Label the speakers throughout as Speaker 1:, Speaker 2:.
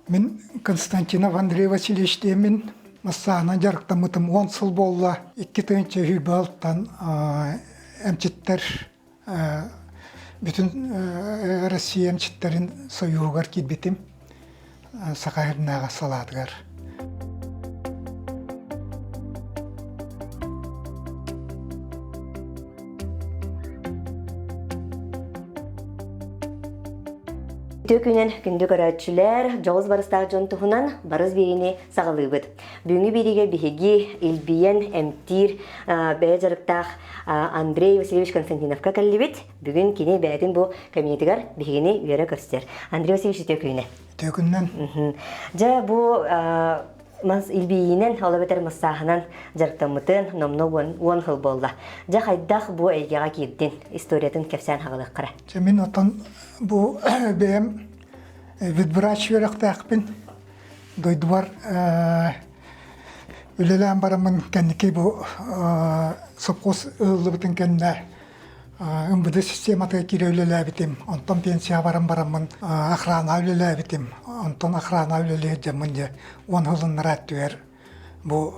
Speaker 1: Мин Константинов Андрей Васильевич диэммин массааһынан дьарыктаммытым 10 сыл буолла. 2006 эмчиттэр бүтүн Россия эмчиттэрин союһугар киирбитим Саха сиринээҕи салаатыгар.
Speaker 2: Үтүө күнүн күндү көрөөччүлэр, дьоҕус барыстаах дьон туһунан барыс биэриини саҕалыыбыт. Бүгүҥҥү биэриигэ биһиги илбийэн эмтиир бэйэ дьарыктаах Андрей Васильевич Константиновка кэллибит. Бүгүн кини бэйэтин бу кабинетыгар биһигини үөрэ көрсөр. Андрей Васильевич үтүө күнүнэн.
Speaker 1: Үтүө күнүнэн.
Speaker 2: Дьэ бу мас илбийиинэн, ол эбэтэр массааһынан дьарыктаммытын номнуо уон сыл буолла. Дьэ хайдах бу эйгэҕэ киирдин? Историятын кэпсээн хаҕылыаххара.
Speaker 1: Дьэ мин отон бу бэйэм ветврач үөрэхтээхпин. Дойдубар үлэлээн бараммын кэнники бу сопхуос ыһыллыбытын кэннэ МВД систематыгар киирэ үлэлээбитим. Онтон пенсияҕа баран бараммын охрана үлэлээбитим. Онтон охрана үлэлиир дьоммун дьэ уон сылыннара өттүгэр бу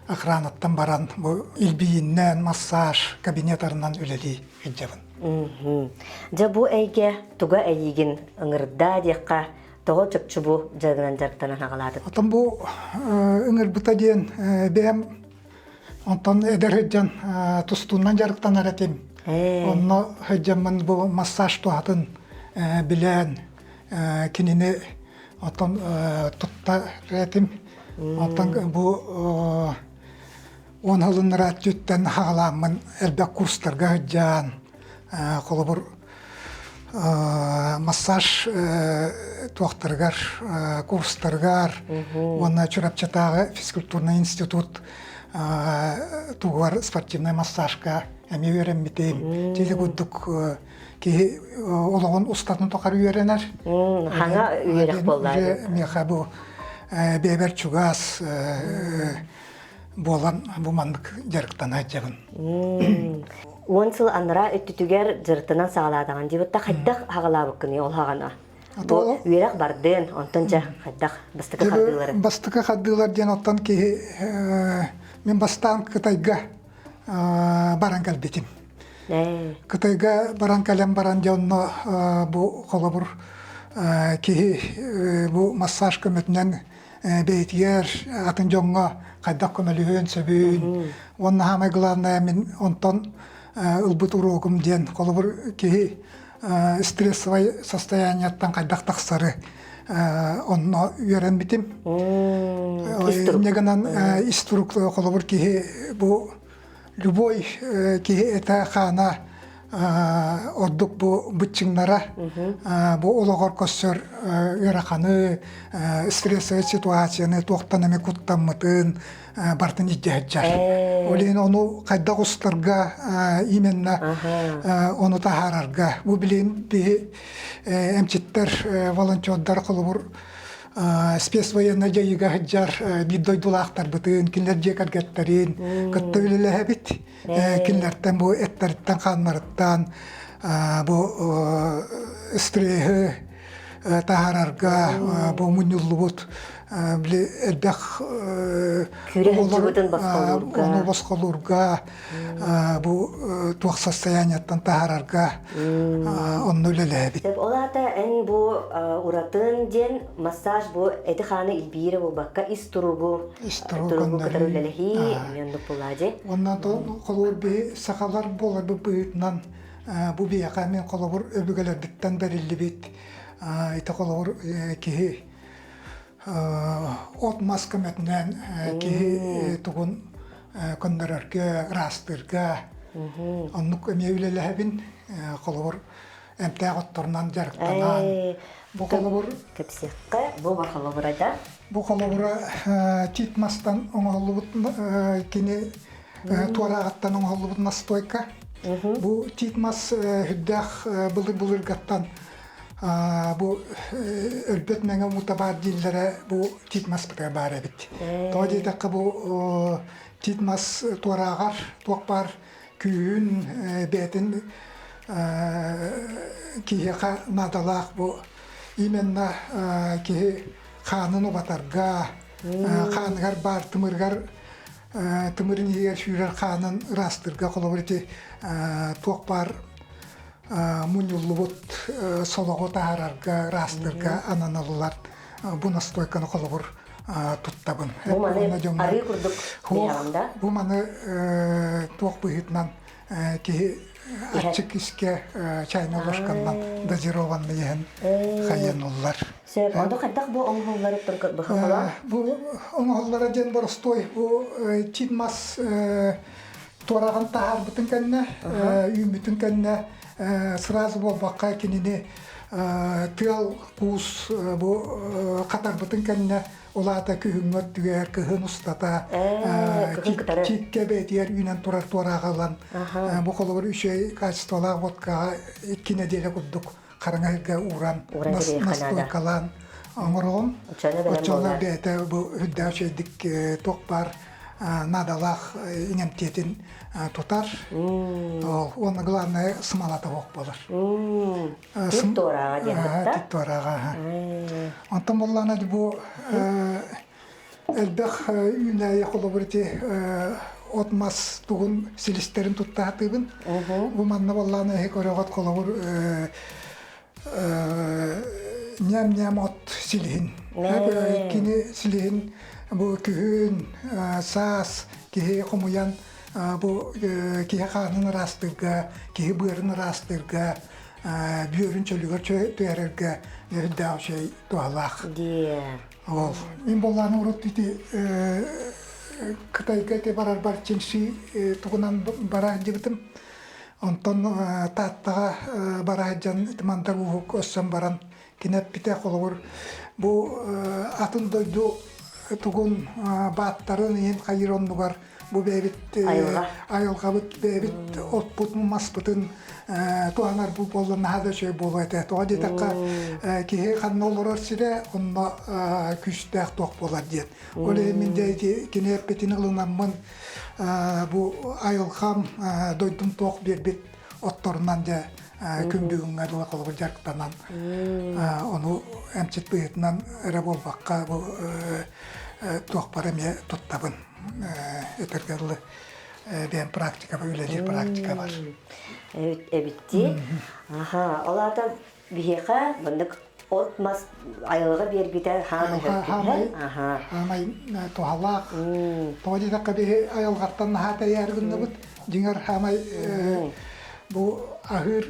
Speaker 1: охранаттан баран бу илбииннээн массаж кабинетарынан үлэлии сылдьабын.
Speaker 2: Дьэ бу эйгэ туга эйиигин ыҥырда диэххэ тоҕо чопчу бу дьарыгынан дьарыктанан аҕалаатыт?
Speaker 1: Отон бу ыҥырбыта диэн бэйэм онтон эдэр сылдьан тустуунан дьарыктанар этим. Онно сылдьаммын бу массаж туһатын билэн кинини оттон тутта этим. Онтон бу уон сылыннара өттүттэн хаҕалааммын элбэх курстарга сылдьан холобур массаж туохтарыгар курстарыгар уонна Чурапчатааҕы физкультурнай институт тугугар спортивнай массажка эмиэ үөрэммитим. Тили курдук киһи олоҕун устатын тухары үөрэнэр.
Speaker 2: Хаҥа үөрэх буолла.
Speaker 1: Миэхэ бу бэйэбэр чугас буолан бу маннык дьарыктана сылдьабын.
Speaker 2: Уон сыл анараа өттүтүгэр дьарыктанан саҕалаатаҕын диэбитте хайдах хаҕалаабыккыный ол хаҕана? Бу үөрэх бардын, онтон дьэ хайдах бастакы хардыылары?
Speaker 1: Бастакы хардыылар диэн оттон киһи мин бастаан Кытайга баран кэлбитим. Кытайга баран кэлэн баран дьэ онно бу холобур киһи бу массаж көмөтүнэн бэйэтигэр атын дьоҥҥо хайдах көмөлөһүөн сөбүн уонна саамай главное мин онтон ылбыт уруогум диэн холобур киһи стрессовай состояниеттан хайдах тахсары онно үөрэммитим. Инньэ гынан ис турук холобур киһи бу любой киһи этэ-хаана ордук бу быччыҥнара бу олоҕор көрсөр ыараханы стрессовай ситуацияны туохтан эмэ куттаммытын барытын илдьэ сылдьар. Ол иһин ону хайдах устарга именно ону таһаарарга бу билигин биһи эмчиттэр волонтердар холобур спецвоеннай дьайыыга сылдьар биир дойдулаахтарбытын, кинилэр дьиэ кэргэттэрин кытта үлэлэһэбит. Кинилэртэн бу эттэриттэн хааннарыттан бу стреһи таһаарарга бу мунньуллубут били элбэх ону босхолуурга бу туох состояниеттан таһаарарга онно үлэлээбит.
Speaker 2: Ол аата эн бу уратын диэн массаж бу эти-хааны илбиирэ буолбакка ис туругу
Speaker 1: ис туругу
Speaker 2: кытары үлэлэһии эмиэ оннук буолаа дии.
Speaker 1: Оннан холобур биһи сахалар буоларбыт быһыытынан бу биһиэхэ мин холобур өбүгэлэрбиттэн бэриллибит ити холобур киһи от-мас көмөтүнэн киһи тугун көннөрөргө, ыраастыырга оннук эмиэ үлэлэһэбин. Холобур, эмтээх отторунан дьарыктанан. Бу холобур
Speaker 2: кэпсиэххэ бу холобура да
Speaker 1: Бу холобура тиит мастан оҥоһуллубут кини туорааҕыттан оҥоһуллубут настойка. Бу тиит мас үрдээх былыр-былыргаттан бу өлбөт мэҥэ уута баар дииллэрэ бу тиит маспытыгар баар эбит. Тоҕо диэтэххэ бу тиит мас туорааҕар туох баар күүһүн бэйэтин киһиэхэ наадалаах бу именно киһи хаанын убатарга хааныгар баар тымырыгар тымырын иһигэр сүүрэр хаанын ыраастыырга холобур ити туох баар мунньуллубут солоҕу таһаарарга ыраастыырга ананаллар бу настойканы холобур туттабын.
Speaker 2: Бу маны арыы курдук биһэҕин да?
Speaker 1: Бу маны туох быһыытынан киһи аччык искэ чайная ложканнан дозированный иһэн хайыануллар.
Speaker 2: Сөп. Онто хайдах бу оҥоһуллары быһахала?
Speaker 1: Бу оҥоһуллара диэн боростуой бу тиит мас туораҕын таһаарбытын кэннэ, үүммүтүн кэннэ сразу буолбакка кинини тыал куус бу хатарбытын кэннэ улаата күһүҥҥү өттүгэр кыһын устата тииккэ бэйэтигэр үүнэн турар туорааҕы ылан бу холобур үчүгэй качестволаах водкаҕа 2 нэдиэлэ курдук хараҥа сиргэ ууран настойкалаан оҥороҕун оччоҕуна бэйэтэ бу үрдээх үчүгэйдик туох баар наадалаах иҥэмтиэтин тутар уонна главное сымалата суох буолар
Speaker 2: Тип туорааҕа диэн кытта
Speaker 1: тип туорааҕа онтон буоллаҕына бу элбэх үүнээйи холобур ити от мас тугун силистэрин тутта сатыыбын бу манна буоллаҕына эһи көрөҕөт холобур ньээм-ньээм от силиһин кини силиһин бу күһүн саас киһи хомуйан бу киһи хаанын ыраастыырга киһи быарын ыраастыырга бүөрүн чөлүгэр түһэрэргэ үрдээх үчүгэй туһалаах Ол мин буоллаҕына урут ити Кытайга ити барарбар Чинши тугунан бара сылдьыбытым. Онтон Тааттаҕа бара сылдьан ити Мандар Ууһук өссөн баран кини эппитэ холобур бу атын дойду тугун бааттарын иһин хайыр оннугар бу бэйэбит айылҕабыт бэйэбит оппут маспытын туһанар бу буолла наһаа да үчүгэй буолуо этэ тоҕо диэтэххэ киһи ханна олорор сирэ онно күүстээх туох буолар диэн ол иһин мин дьэ ити кини эппитин ылынаммын бу айылҕам дойдум туох биэрбит отторунан дьэ күн бүгүҥҥэ дылы холобур дьарыктанан ону эмчит быһыытынан эрэ буолбакка бу туохпар эмиэ туттабын этэргэ дылы бэйэм практикаба үлэлиир практика бар.
Speaker 2: Эбитти. Аха, ол аата биһиэхэ маннык от мас айылҕа биэрбитэ хаамай
Speaker 1: хаамай хаамай туһалаах. Тоҕо диэтэххэ биһи айылҕаттан наһаа тэйээр гынныбыт. Дьиҥэр хаамай бу аһыыр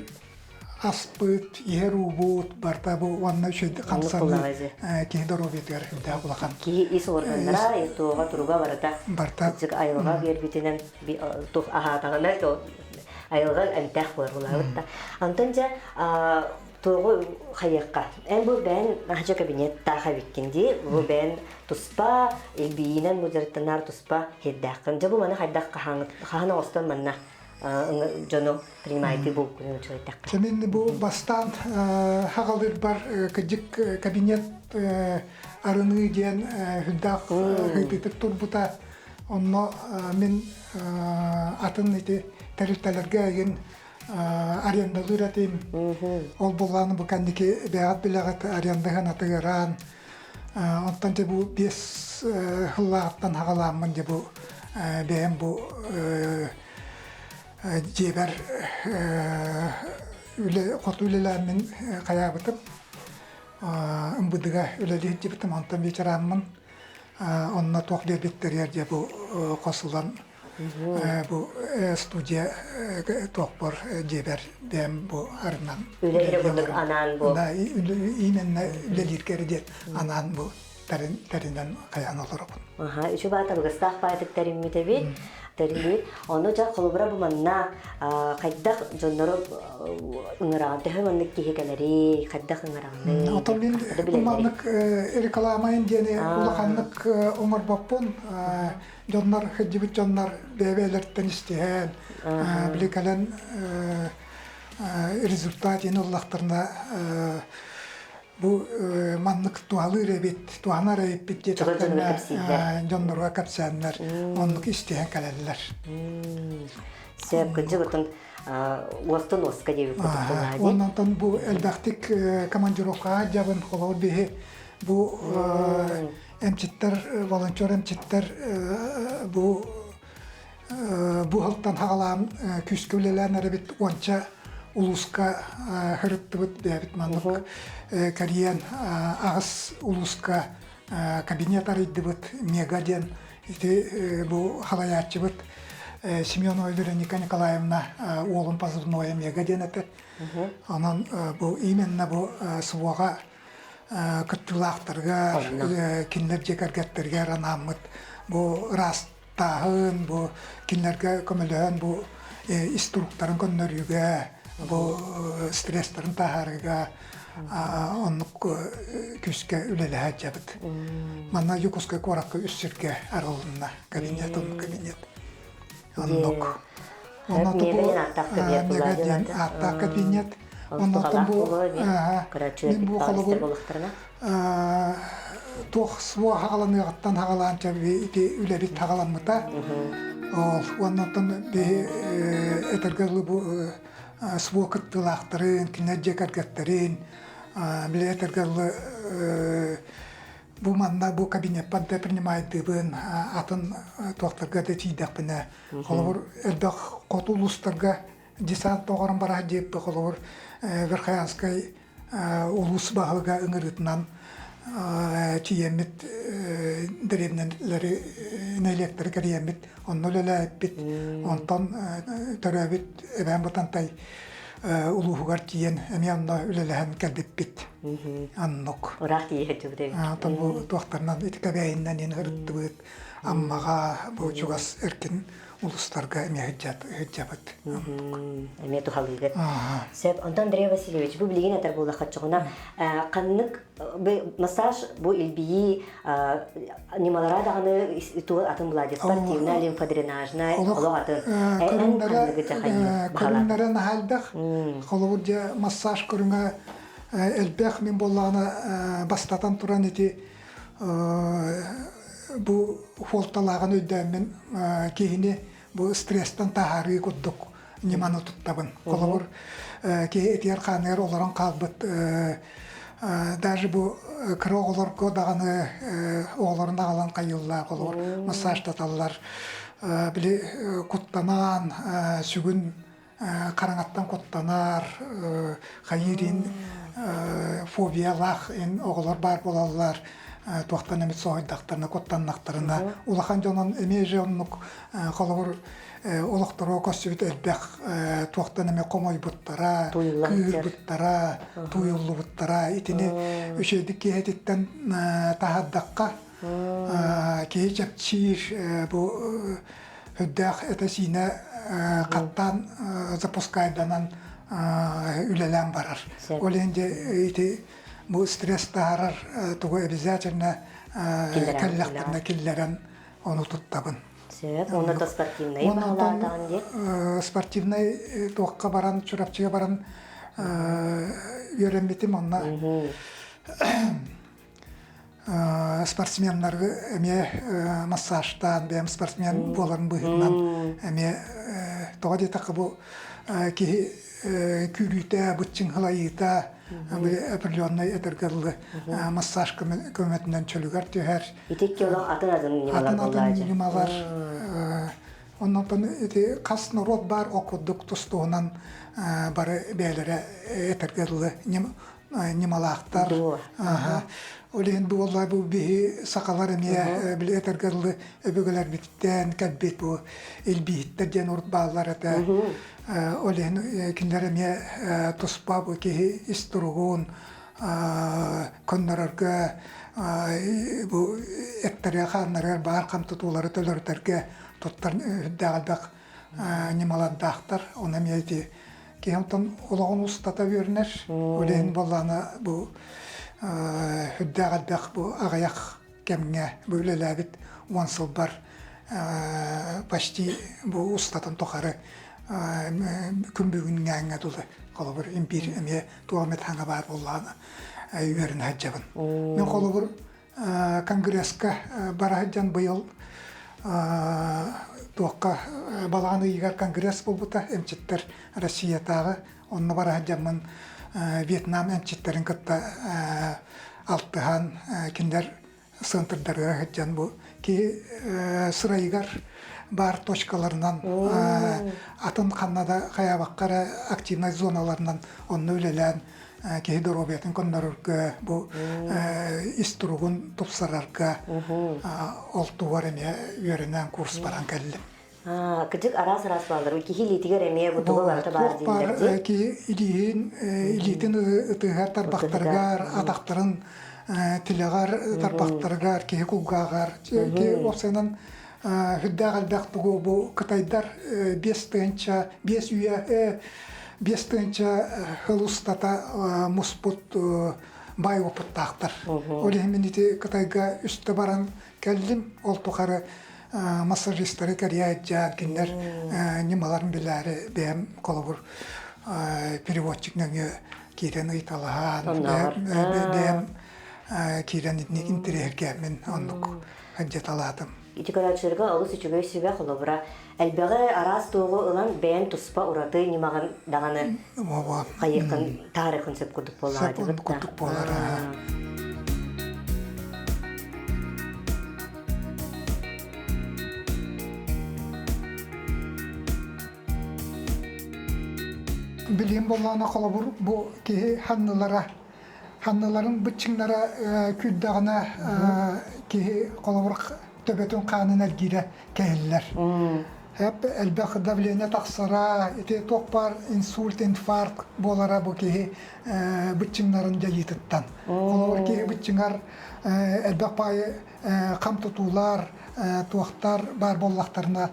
Speaker 1: аспыт, иһэр уубут барыта бу уонна үчүгэй хамсаныы киһи доруобуйатыгар үрдээх улахан.
Speaker 2: Киһи ис органнара, туоҕа туруга барыта
Speaker 1: барыта
Speaker 2: айылҕа биэрбитинэн тух аһаатаҕына айылҕа эмтээх буолар булаабыт да. Антон дьэ туоҕу хайыахха. Эн бу бэйэн наһача кабинеттаах эбиккин дии. Бу бэйэн туспа, илбиинэн бу дьарыктанар туспа хирдээххин. Дьэ бу маны хайдах хаһан оҥостон манна дьону принимайте булкунун учуйдахха.
Speaker 1: Мин бу бастаан хагалырбар кыдьык кабинет арыныы диэн хүндээх ыйытыытык турбута. Онно мин атын ити тэрилтэлэргэ игин арендалыыр этим. Ол буллааны бу кэнники бэйэҕит билэҕит арендаһын атыгыраан онтон дьэ бу 5 сыллааҕыттан хаҕалааммын дьэ бу бэйэм бу дьиэбэр үлэ хоту үлэлээммин хайаабытым ымбыдыга үлэлии сылдьыбытым онтон ветераммын онно туох биэрбиттэригэр дьэ бу хос ылан бу студия туохпор дьиэбэр бэйэм бу арынан
Speaker 2: үлэлиир курдук анаан бу
Speaker 1: именно үлэлииргэр диэн анаан бу. тэринэн хайаан олоробун.
Speaker 2: Аха, үчүгэй табыгастаах баайтык тэриммит эбит. Тэрийбит. Ону дьэ холобура бу манна хайдах дьоннору ыҥыраҕын, төһө маннык киһи кэлэрий, хайдах ыҥыраҕыный?
Speaker 1: Отон мин бу маннык рекламайын диэни улаханнык оҥорбоппун. Дьоннор, сылдьыбыт дьоннор бэйэ-бэйэлэриттэн истиһэн, били кэлэн результат иһин ыллахтарына бу маннык туһалыыр эбит, туһанар эбиппит диэтэхтэринэ дьоннорго кэпсээннэр оннук истиһэн кэлэллэр.
Speaker 2: Сөп, кырдьык отон уостан уоска диэбит курдук
Speaker 1: Оннонтон бу элбэхтик командировкаҕа дьабын холобур биһи бу эмчиттэр, волонтер эмчиттэр бу Бу сылтан хаҕалаан күүскэ үлэлээн эрэбит уонча улууска сырыттыбыт бэйэбит маннык кэрийэн аҕыс улууска кабинет арыйдыбыт мега диэн ити бу халайааччыбыт Семенова Вероника Николаевна уолун позывное мега диэн этэ. Онон бу именно бу СВО-ҕа кыттыылаахтарыгар кинилэр дьиэ кэргэттэригэр анааммыт бу ыраас тааһын, бу кинилэргэ көмөлөһөн бу ис туруктарын көннөрүүгэ, бу стресстарын таһаарыыга оннук күүскэ үлэлэһэ сылдьабыт. Манна Дьокуускай куоракка үс сиргэ арылынна кабинет, оннук кабинет. Оннук. Онно бу мега диэн ааттаах кабинет. Оннуттан бу мин бу холобур туох суо хаҕаланыаҕыттан хаҕалаан ити үлэбит хаҕаламмыта. Ол уоннаттан биһи этэргэ дылы бу СВО кыттыылаахтарын, кинилэр дьиэ кэргэттэрин, били этэргэ дылы бу манна бу кабинеппар да принимайдыыбын, атын туохтарга да тиийдэхпинэ, холобур элбэх хоту улуустарга десант тоҕорон барар диэппи холобур Верхоянскай улуус баһылыга ыҥырыытынан тиийэммит дэриэбинэлэри нэһилиэктэри кэрийэммит онно үлэлээбиппит онтон төрөөбүт Эбээн Бытантай улууһугар тиийэн эмиэ онно үлэлэһэн кэлбиппит оннук
Speaker 2: ыраах тиийэ сылдьыбыт эбит
Speaker 1: Оттон бу туохтарынан ити Кэбээйинэн иэн ырыттыбыт Аммаҕа бу чугас эркин улустарга эмиэ сылдьабыт.
Speaker 2: Эмиэ туһалыыгыт. Сөп. Онтон Андрей Васильевич, бу билигин этэр буоллахха ханнык массаж бу илбийии ньымалара даҕаны атын була спортивная, лимфодренажная, олох атын.
Speaker 1: Көрүҥнэрэ наһаа элбэх. Холобур дьэ массаж көрүҥэ элбэх мин буоллаҕына бастатан туран ити бу суолталааҕын өйдөөммүн киһини бу стресстэн таһаарыы курдук ньыманы туттабын. Холобур, киһи этигэр-хааныгар олорон хаалбыт даже бу кыра оҕолорго даҕаны оҕолорун аҕалан хайыыллаах холобур массажтаталлар. Били куттанан сүгүн хараҥаттан куттанар, хайыыр фобиялаах ин оҕолор баар буолаллар, туохтан эмит соһуйдахтарына, куттаннахтарына, улахан дьонун эмиэ же оннук холобур олохторо көрсүбүт элбэх туохтан эмэ хомойбуттара, кыыһырбыттара, тууйуллубуттара итини үчүгэйдик киһититтэн таһаардахха киһи чэпчиир бу үрдээх этэ-сиинэ хаттаан запускайданан үлэлээн барар. Ол иһин дьэ ити бу стресс таһаарар тугу обязательно кэллэхтэринэ киллэрэн ону туттабын.
Speaker 2: Сөп. Онно да спортивнай баҕалаатаҕын дии.
Speaker 1: Спортивнай туохха баран, Чурапчыга баран үөрэммитим онно спортсменнары эмиэ массажтаан бэйэм спортсмен буоларын быһыытынан эмиэ тоҕо диэтэххэ бу киһи күүрүүтэ быччыҥ сылайыыта определенный этэргэ дылы массаж көмөтүнэн чөлүгэр түһэр
Speaker 2: ити олох атын атын ньымалар
Speaker 1: атын атын ньымалар оннотон ити хас норуот баар ол курдук тус-туһунан бары бэйэлэрэ этэргэ дылы ньымалаахтар. Ол иһин буолла бу биһи сахалар эмиэ били этэргэ дылы өбүгэлэрбититтэн кэлбит бу илбииһиттэр диэн урут бааллар этэ. Ол иһин кинилэр эмиэ туспа бу киһи ис туругун, Көннөрөргө бу эттэри хааннарыгар баар хам тутуулары төлөрүтэргэ туттар үрдээх элбэх ньымалардаахтар. Оны эмиэ ити киһи онтон олоҕун устата үөрэнэр. Ол иһин буоллаҕына бу үрдээх элбэх бу аҕыйах кэмҥэ бу үлэлээбит 10 сылбар почти бу устатын тухары күн бүгүҥҥээҥҥэ дылы холобур импиир эмиэ туох эмит хаҥа баар буоллаҕына үөрэнэ сылдьабын. Мин холобур конгресска бара сылдьан быйыл туохха балаҕан ыйыгар конгресс буолбута эмчиттэр Россиятааҕы онно бара сылдьаммын Вьетнам эмчиттэрин кытта алтыһан кинилэр центрдарыгар сылдьан бу киһи сырайыгар баар точкаларынан атын ханна да хайаабакка эрэ активнай зоналарынан онно үлэлээн киһи доруобуйатын көннөрөргө бу ис туругун тупсарарга ол тугар эмиэ үөрэнэн курс баран кэллим.
Speaker 2: Кыдьык араас-араас бааллар. Киһи илиитигэр эмиэ бу туга барыта баар дииллэр дии.
Speaker 1: Киһи илиитин илиитин ытыһар тарбахтарыгар, атахтарын тилэҕэр тарбахтарыгар, киһи кулгааҕар, киһи уопсайынан үрдээх элбэх тугу бу кытайдар 5000 5 үйэ 5000 сыл устата муспут баай опыттаахтар. Ол иһин мин ити Кытайга үстэ баран кэллим. Ол тухары массажистары кэрийэ сылдьан кинилэр ньымаларын билээри бэйэм холобур переводчик нөҥүө киирэн ыйыталаһан бэйэм киирэн итинник интэриэһиргээммин оннук сылдьыталаатым.
Speaker 2: Ити көрөөччүлэргэ олус үчүгэй сүбэ холобура элбэҕи араас туоҕу ылан бэйэн туспа ураты ньымаҕын даҕаны хайыаххын таарыаххын сөп курдук буоллаҕа
Speaker 1: сөп курдук буолара. Билигин буоллаҕына холобур бу киһи ханнылара ханныларын быччыҥнара күүрдэҕинэ киһи холобур төбөтүн хаанын эргиирэ кэһиллэр. Эп элбэх давление тахсара, ити туох баар инсульт, инфаркт буолара бу киһи быччыҥнарын дьайыытыттан. Холобур киһи быччыҥар элбэх баайы хам тутуулар, туохтар баар буоллахтарына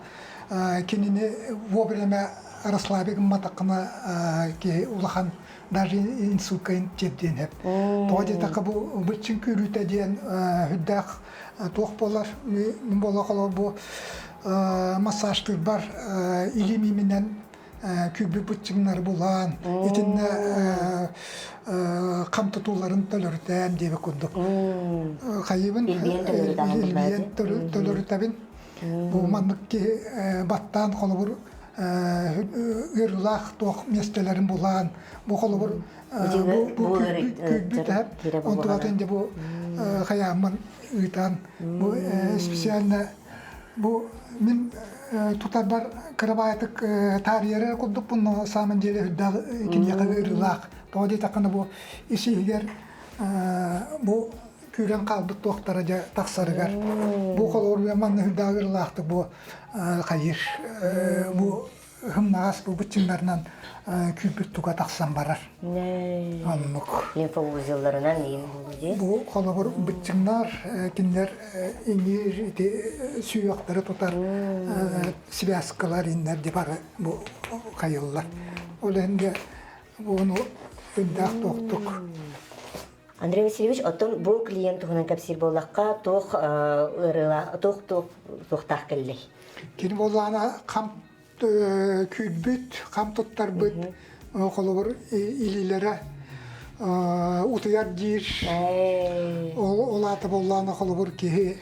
Speaker 1: кинини вовремя расслабить гымматаххына киһи улахан даже инсультка тиэрдиэн сөп. Тоҕо диэтэххэ бу быччыҥ күүрүүтэ диэн үрдээх туох буолар мин буола холобур бу массажтыырбар илиим иминэн күүрбүт быччыҥнары булаан итиннэ хам тутууларын төлөрүтээм диэбит курдук хайыбын илбийэн төлөрүтэбин бу маннык киһи баттаан холобур ыарыылаах туох миэстэлэрин булаан бу холобур бу күүрбүт онтугатын дьэ бу хайааммын ыытан бу специально бу мин тутарбар кырабаайтык таарыйар курдукпун но самом деле үрдээх киниэхэ ыарыылаах тоҕо диэтэххинэ бу ис иһигэр бу күүрэн хаалбыт туохтара дьэ тахсарыгар бу холобур манна үрдээх ыарыылаахтык бу хайыр бу һымнаҕас бу быччыҥнарынан күүрбүт туга тахсан барар. Оннук.
Speaker 2: Лимфоузелларынан иин буолуо дии.
Speaker 1: Бу холобур быччыҥнар кинилэр иҥиир ити сүһүөхтэри тутар связкалар иннэр ди бары бу хайыллар. Ол иһин де буну үрдээх туохтук.
Speaker 2: Андрей Васильевич, оттон бу клиент туһунан кэпсиир буоллахха, туох ыарыылаах, туох туох туохтаах кэллэй?
Speaker 1: Кини буоллаҕына хам күүрбүт, хам туттарбыт, холобур илиилэрэ утуйар диир. Ол аата буоллаҕына холобур киһи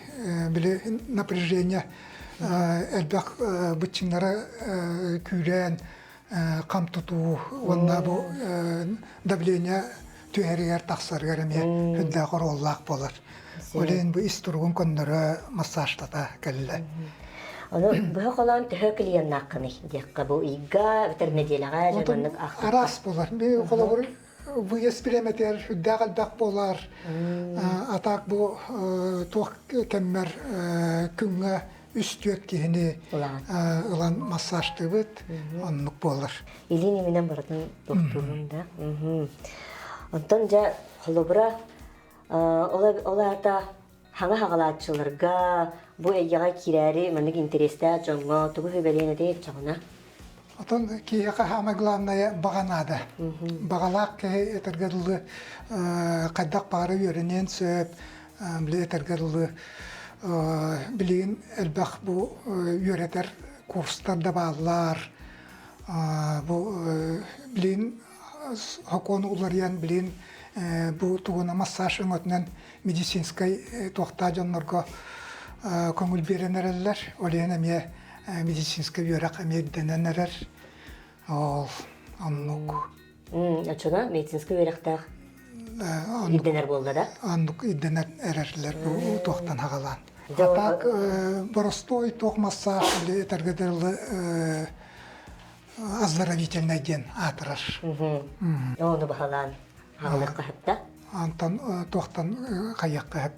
Speaker 1: били напряжение элбэх быччыҥнара күүрээн хам тутуу уонна бу давление түһэригэр тахсарыгар эмиэ үрдээх оруоллаах буолар. Ол иһин бу ис туругун көннөрө массажтата кэллэ.
Speaker 2: Ону быһа холоон төһө клиеннааххыный диэххэ бу ыйга бүтэр нэдиэлэҕэ дьоннук ахтахха.
Speaker 1: Араас буолар. Би холобур выезд бириэмэтигэр үрдээх элбэх буолар. А так бу туох кэммэр күҥҥэ үс-түөрт киһини ылан массажтыыбыт. Оннук буолар.
Speaker 2: Илиин иминэн барытын туохтуурун да. Онтон дьэ холобура ол аата хаҥа хаҕалааччыларга бу эйгэҕэ киирээри маннык интэриэстээх дьоҥҥо тугу сүбэлиэн этэй оччоҕуна?
Speaker 1: Отон киһиэхэ самое главное баҕа наада. Баҕалаах киһи этэргэ дылы хайдах баҕара үөрэниэн сөп, били этэргэ дылы билигин элбэх бу үөрэтэр курстар да бааллар. Бу билигин сокуон уларыйан билигин бу тугуна массаж өҥөтүнэн медицинскэй туохтаах дьоннорго көҥүл биэрэн эрэллэр. Ол иһин эмиэ медицинскэй үөрэх эмиэ ирдэнэн эрэр. Ол оннук.
Speaker 2: Оччоно медицинскэй үөрэхтээх ирдэнэр буолла да?
Speaker 1: Оннук ирдэнэр эрэллэр бу туохтан хагалаан. А так боростуой туох массаж или этэргэ дылы оздоровительный диэн аатырар.
Speaker 2: Ону баһылаан хаалыахха сөп да?
Speaker 1: Антон туохтан хайыахха сөп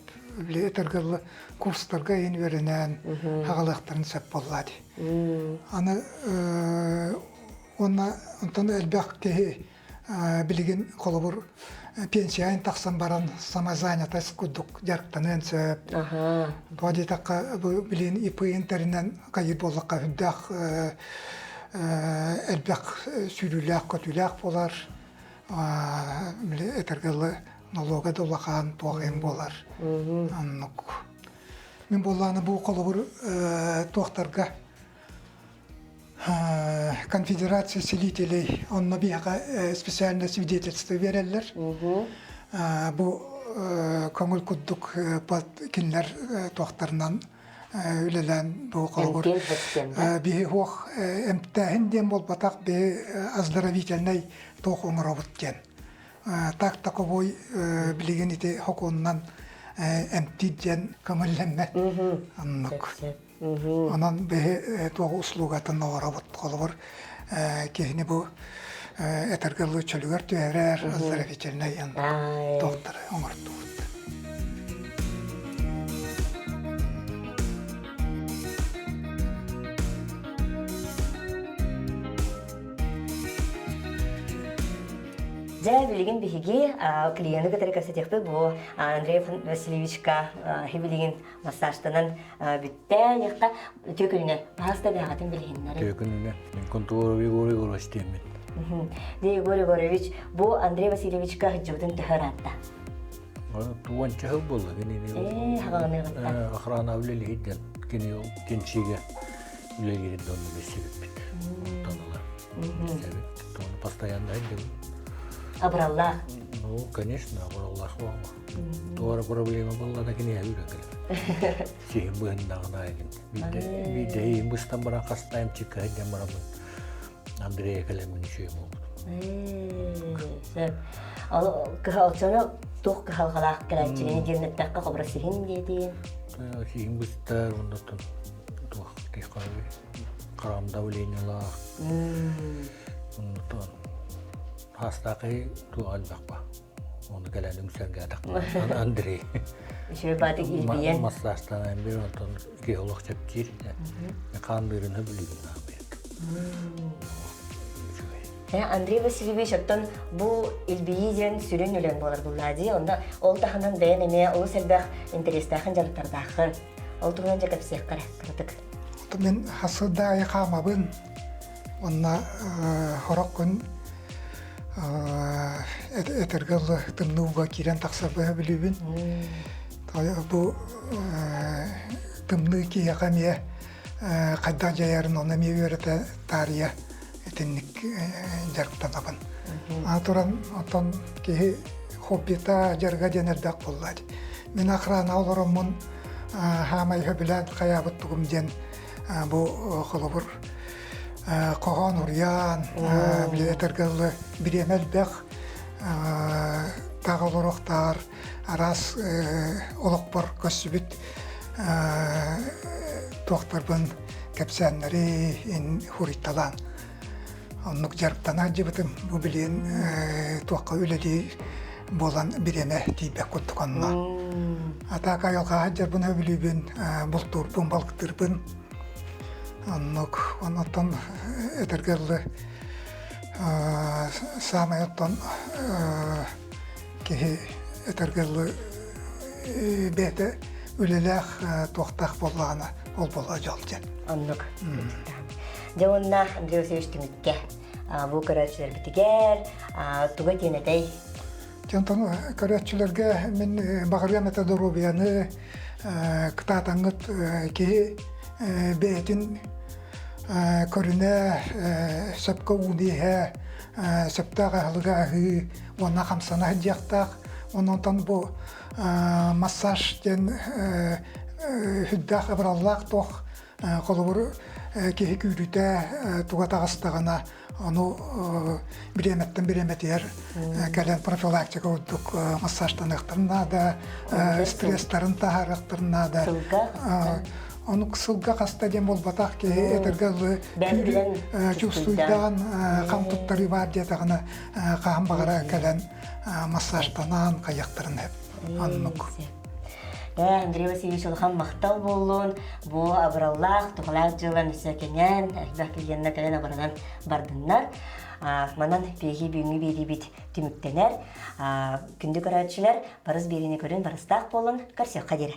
Speaker 1: били этэргэ дылы курстарга иһин үөрэнэн хагалыахтарын сөп буолла дии. Аны уонна онтон элбэх киһи билигин холобур пенсияйын тахсан баран самозанятость курдук дьарыктаныан сөп. Тоҕо диэтэххэ бу билигин ИП-ин тэринэн хайыр буоллахха үрдээх элбэх сүүрүүлээх-көтүүлээх буолар. Били этэргэ дылы налога да улахан туох иһин буолар. Оннук. Мин буоллаҕына бу холобур туохтарга Конфедерация селителей онно биһиэхэ специальное свидетельство биэрэллэр. Бу көҥүл курдук кинилэр туохтарынан үлэлээн бу холобур биһи хуох эмтээһин диэн буолбатах биһи оздоровительнай туох оҥоробут диэн. Так таковой билигин ити хокуонунан эмтиир диэн көҥүллэммэт. Оннук. Онон биһи туох услугатын оҥоробут. Холобур, киһини бу этэргэ дылы чөлүгэр түһэрэр, оздоровительнай туохтары оҥортубут.
Speaker 2: Дьэ, билигин биһиги клиены кытары кэпсэтиэхпит бу Андрей Васильевичка билигин массажтанан бүттэ яхта үтүө күнүнэн баһаста бэҕэтин билиһиннэри
Speaker 3: Үтүө күнүнэн мин Контуров Егор Егорович диэммин
Speaker 2: Де Егор Егорович бу Андрей Васильевичка сылдьыбытын төһө ыраатта
Speaker 3: Туонча сыл буолла кинини
Speaker 2: Ээ,
Speaker 3: охрана үлэлиһидден кини кинчиге үлэлиирин донну билсибиппит. Онтон ыла билсэбит. Тону постоянно илдим.
Speaker 2: Абыраллаах.
Speaker 3: Ну, конечно, абыраллаах буолла. Туора проблема буолла да киниэхэ үүрэн кэлэр. Сиһин быһыннаҕына айгын. Биирдэ иһин быстан баран хастайым чикка сылдьан бараммын Андрея кэлэммин үчүгэй буолбутум.
Speaker 2: Сөп. Ол кыһалчаны туох кыһалҕалаах кэлээччини диэн эттэххэ хобура сиһин диэтиин.
Speaker 3: Сиһин быстар, оннотон туох хараҕым давлениелаах. Оннотон хаастаахы туох элбэх ба. Ону кэлэн үҥсэргээтэх Андрей.
Speaker 2: Үчүгэй баатык илбийэн.
Speaker 3: Массажтанан бир онтон киһи олох чэпчиир. Хаандыырын хөбүлүүбүн аабыйат.
Speaker 2: Андрей Васильевич, оттон бу илбийии диэн сүрүн үлэҥ буолар буллаа дии. Онно ол таһынан бэйэн эмиэ олус элбэх интэриэстээхин дьарыктардааххын. Ол туһунан дьэ кэпсиэххэ эрэ кыратык.
Speaker 1: Мин хасыда аайы хаамабын. Уонна сорох күн этэргэ дылы тымныы ууга киирэн тахсарбын сөбүлүүбүн. Бу тымныы киһиэхэ эмиэ хайдах дьайарын ону эмиэ үөрэтэ таарыйа итинник дьарыктанабын. Аны туран оттон киһи хоббита дьарыга диэн элбэх буолла. Мин охрана олороммун хаамай сөбүлээн хайаабыт тугум диэн бу холобур хоһоон уруйаан били этэргэ дылы бириэмэ элбэх таах олоруохтааҕар араас олохпор көрсүбүт туохтарбын кэпсээннэри хуруйталаан оннук дьарыктана сылдьыбытым бу билигин туохха үлэлии буолан бириэмэ тиийбэт курдук онно а так айылҕаҕа сылдьарбын сөбүлүүбүн бултуурбун балыктыырбын оннук онтон этэргэ дылы саамай оттон. Киһи этэргэ дылы бэйэтэ үлэлээх туохтаах буоллаҕына ол буолуо дьол диэн.
Speaker 2: Оннук. Дьэ уонна Андрей Васильевич түмүккэ бу көрөөччүлэрбитигэр туга диэн этэй?
Speaker 1: Онтон көрөөччүлэргэ мин баҕарыам этэ доруобуйаны кытаатаҥҥыт киһи бэйэтин көрүнэ сөпкө ууну иһэ сөптөөх аһылыгы аһыы уонна хамсана сылдьыахтаах. Онтон бу массаж диэн сүрдээх абыраллаах туох холобур киһи күүрүүтэ туга таҕыстаҕына ону бириэмэттэн бириэмэтигэр кэлэн профилактика курдук массажтаныахтарын наада, стресстарын таһаарыахтарын наада. Ону сылга хаста диэн буолбатах киһи этэргэ дылы чувствуйдаан хам туттарыы баар диэтэҕинэ хаһан баҕара кэлэн массажтанаан хайыахтарын оннук.
Speaker 2: Ээ, Андрей Васильевич улахан махтал буоллун. Бу абыраллаах, тухалаах дьыалан өссө кэҥээн, элбэх клиеннэр кэлэн абыранан бардыннар. Манан биһиги бүгүҥҥү биэриибит түмүктэнэр. Күндү көрөөччүлэр, барыс биэриини көрүн барыстаах буолун, көрсүөххэ диэри.